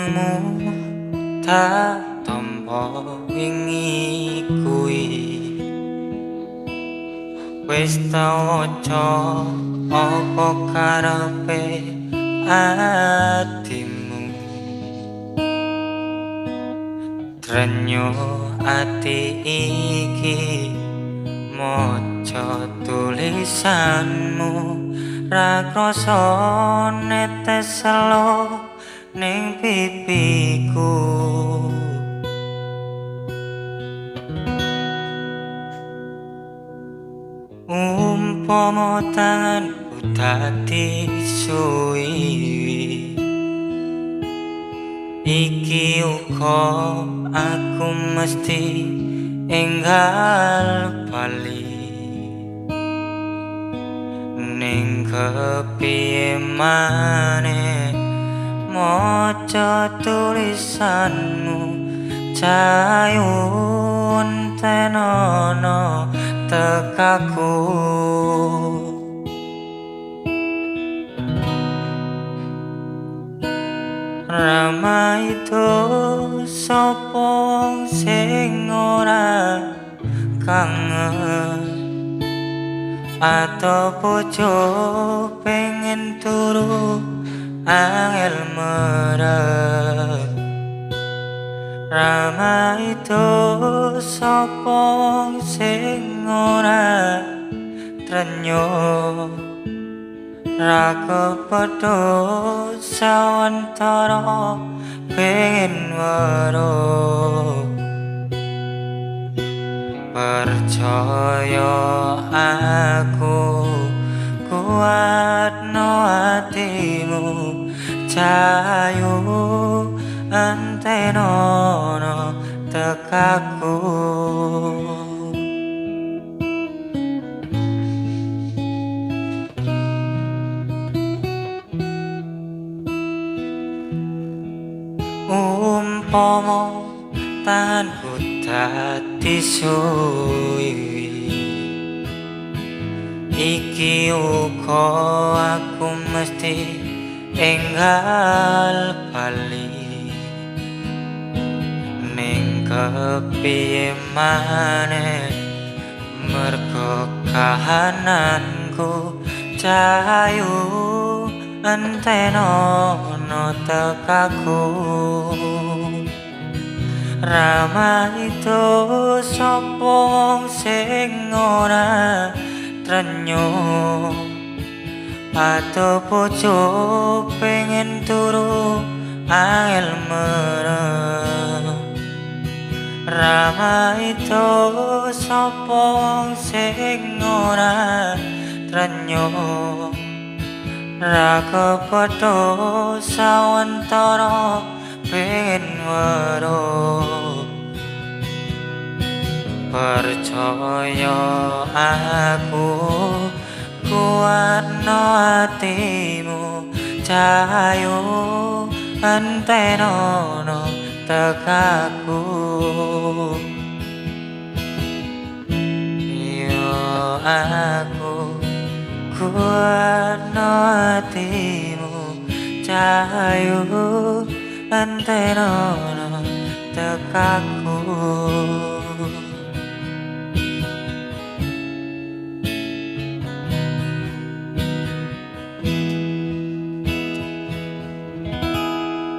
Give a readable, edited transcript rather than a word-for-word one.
Barangmu tak tampa wingi kuwi, wis tau waca apa karepe atimu. Trenyo ati iki maca tulisanmu, ra krasa netes selo ning pipiku. Umpama tanganku dadi suwiwi, iki uga aku mesti enggal bali. Ning kepiye maneh maca tulisanmu, cayun tenono tekaku. Rama itu sapa wong sing ora kangen, atau bojo pengen turu angel merek. Rama itu sapa wong sing ora trenyo, ra kepethuk sawantara pengen weruh. Percaya aku kuatno atimu, cayu entenono tekaku. Umpama tanganku dadi suwiwi, iki uga aku mesti enggal bali. Ning kepiye maneh mergo kahananku, cayu entenono tekaku. Rama itu sapa wong sing ora trenyo, atau bojo pengen turu angel merem. Rama itu sapa wong sing ora trenyo, ra kepethuk sawantara pengen weruh. Percaya aku kuatno atimu, cayu entenono tekaku. Yo aku kuatno atimu, cayu entenono tekaku.